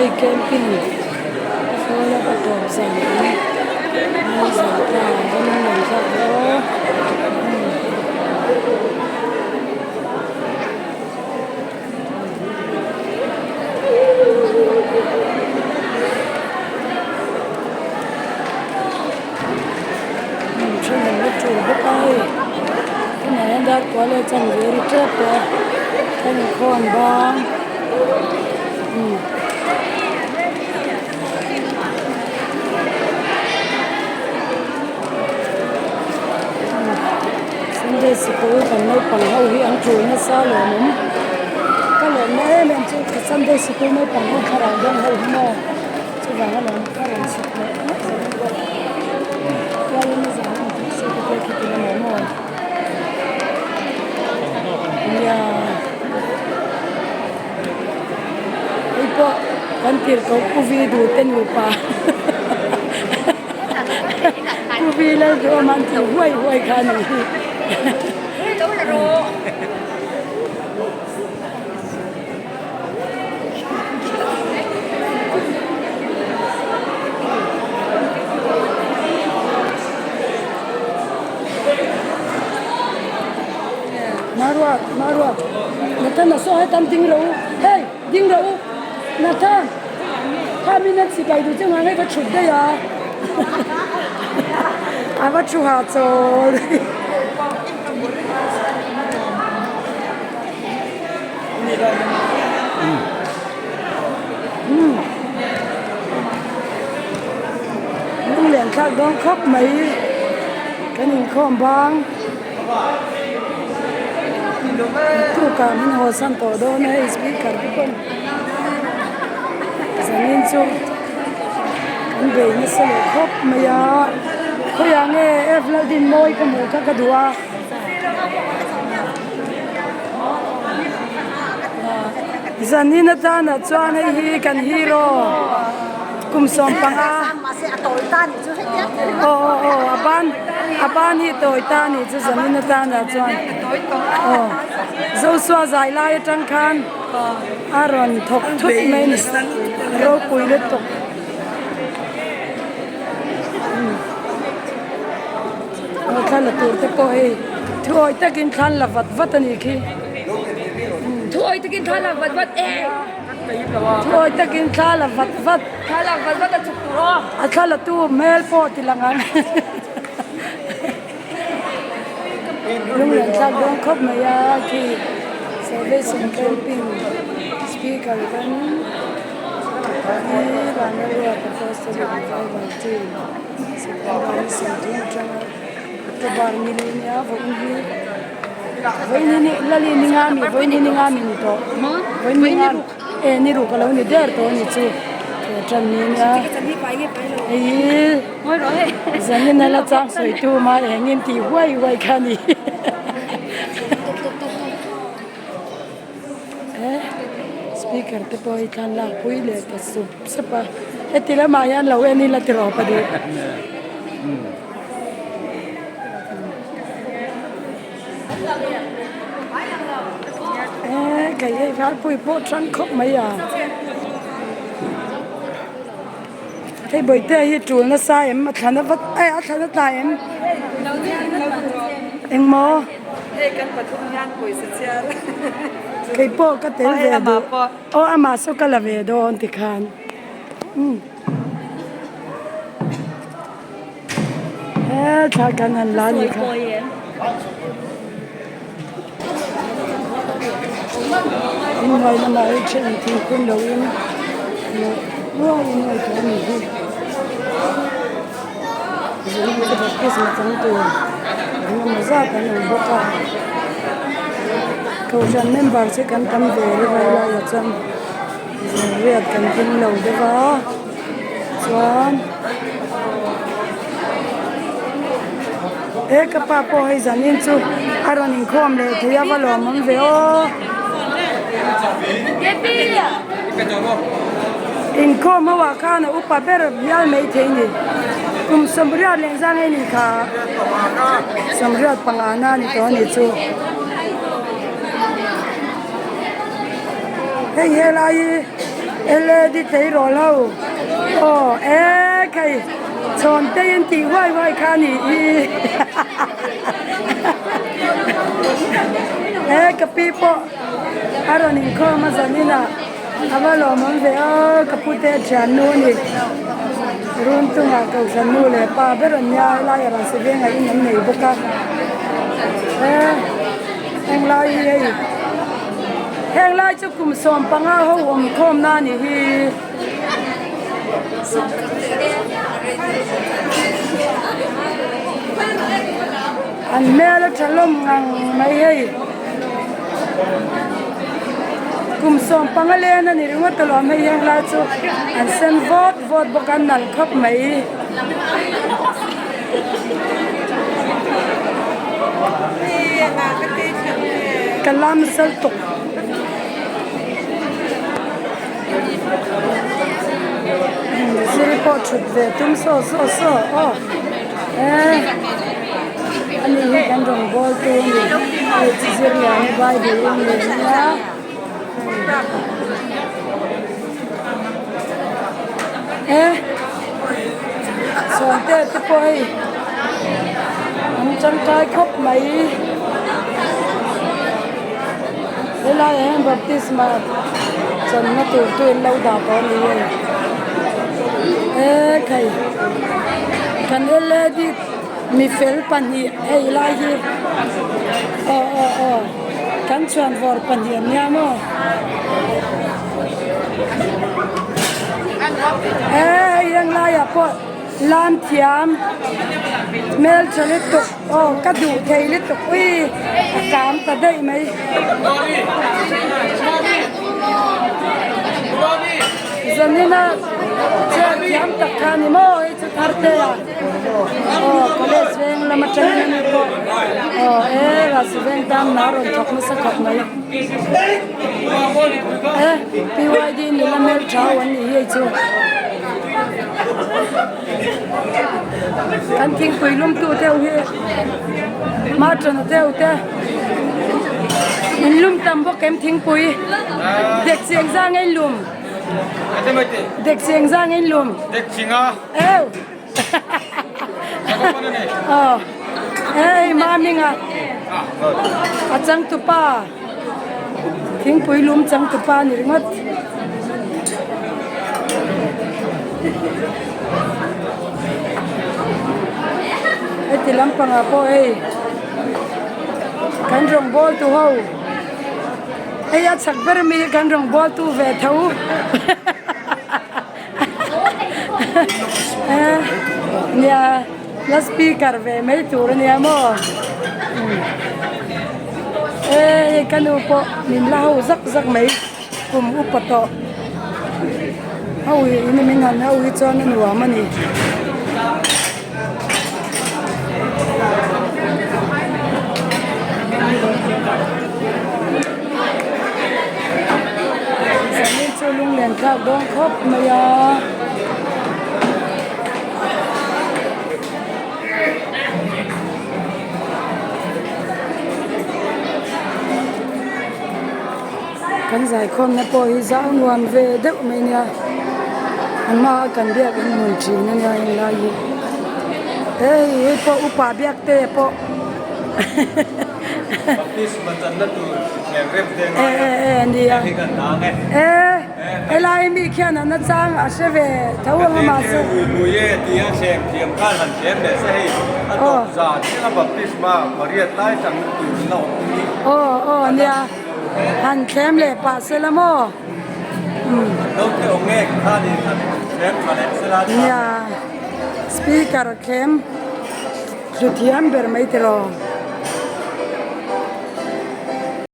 Hei camping sawn a ka tawp zan ang a zan ta a va lunglen thlak ve aw. Hmun then an la tul bawk a hei tunah hian dar kua leh chanve ri tep tawh a a inkhawm bang umm. Sunday sikul kan naupang ho hi an tul nasa lawmawm ka lawmna em em chu Sunday sikul naupang ho thlarau dang ho hi maw. Chuvang a lawm ka rawn chhuk leh ngawt lo ang bawk. Tualin a zan ang tih se ka tia khi ti lamah maw? Nia. Hei pawh kan tirhkoh Pu Vi duh te nupa Pu Vi Lalduhawm an tih huai huai kha a nih hi. Maruat Maruat Nathan a saw hetan ding rawh u hey ding rawh u Nathan kha min an sipai duh chu ngang hei va thut daih a a va thu ha chawl. Lunglen thlak dawn khawp mai kan inkhawm bang tukah min haw san tawh dawn a hei speaker te pawn zanin chu kan bei nasa leh khawp mai a khawiah nge F Laldinmawi ka hmuh kha ka duh a. Zanin atana chuan hei hi kan hero kum 15 aw aw aw a ban a ban hi tawi ta a nih chu zanin atana chuan aw Joshua zai lai atang khan a rawn thawk thut mai a ni ropui lutuk. Aw thla la tur te pawh hei thuawi takin thla an la vat vat a nih khi Thuawi takin thla la vat vat e Thuawi takin thla la vat vat Thla la vat vat a chhuk tur aw A thla la tu hmel pawh ti lang ang Lunglen thlak dawn khawp mai a khi Salvation Camping speaker kan hi Vanlalruata Apostolic Revival Team. September ni 30 atanga October ni leh nia vawiin hi vawiin hi ni lali ni nga mi vawiin hi ni nga mi ni tawh vawiin ni nga e ni ruk a lo ni der tawh a ni chu thaw tan ni nia hei hi zanin a la chang sawi tu ma engin tih huai huai kha a ni. He speaker te pawh hi thlan lak pui leh ta sup sup a heti lamah hian lo en ila tiraw ka duh. He kei hei varpui pawh tang khawp mai a hei bawihtea hi tul nasa em a thlan a vat eh a thlan a tla em engmaw. Hei kan pathum hian pawisa chhiar. Kei pawh ka tel ve duh. Aw amah saw ka la ve dawn tikhan. Umm. He thla kan han la ni kha. Inhnuai lamah hi then thingphun loin nuai nuai tawh a ni hi. Zirlai baptisma chang tur engemaw zat an awm bawk a kohhran member che kan tam ve reuh a helaiah chuan riat kan pung lo deuh a chuan he ka pa pawh hei zanin chu a rawn inkhawm leh thei a va lawmawm ve aw. Inkhawm ho ah khan a upa ber bial mai thei ni. Kum 80 leh zang ei ni kha 85 na ni tawh a ni chu. Hei helai hi. Led tleirawl ho aw e khai chhawn te in tih huai huai kha a nih hi he ka pi pawh a rawn inkhawm a zanin ah a va lawmawm ve aw ka pu te thiannu a ni run tungah kohhran nu leh pa ber an nia helai ah rawn si vengah in an nei bawk a e henglai hi hei. Heng lai chu kum 15 ho awm khawmna a nih hi. An hmel a tha hlawm ngang mai hei. Kum 15 len a ni ringawt alawm hei heng lai chu an sen vawt vawt bawk a an nalh khawp mai. Ka lam sal tuk. Zir pawh thut ve tum saw saw saw aw eh ani hi kan rawngbâwl tu a ni hei chu zirlai bible in leh nia. Eh sawmte te pawh hei an tangkai khawp mai helaiah hian baptisma channa tur chu in lo dah tawh a ni hei eh khai kan led mifel pahnih hei lai hi aw aw aw. Kan chhuanvawr pahnih an nia maw? He hei reng laiah pawh lam thiam hmeltha lutuk aw ka duh thei lutuk ui a kam ta daih mai. Zanina chair thiam tak kha a ni maw hei chu tharte ah. Aw college veng lam atangin a ni pawh aw e rasi veng tan hna rawn thawk nasa khawp mai e PYD nula hmeltha ho an nih hi hei chu kan thingpui lum tu te ho hi matana te ho te in lum tam bawk em thingpui dek chiang zang a in lum dek chiang zang a in lum. Eu. Aw. Hei Maminga a changtupa thingpui lum changtupa a ni ringawt. Heti lampangah pawh hei kan rawngbâwl tu ho hei a chak ber ami hi kan rawngbâwl tu ve tho. Nia la speaker ve mai tur ania maw e ka nu pawh min la ho zak zak mai kum upa tawh ho hi in min han ho hi chuan a nuam a ni. Zanin chu lunglen thlak dawn khawp mai a. Kan zaikhawmna pawh hi zau nuam ve deuh mai nia a hma a kan biak in hmun thin a nia helai hi hei hei pawh upa biak te pawh e e e nia e helai mi khian an achang a hre ve tho ang a mahse aw aw nia. Han thlem leh pah se la maw? Nia, speaker thlem thlu thiam ber mai tiraw.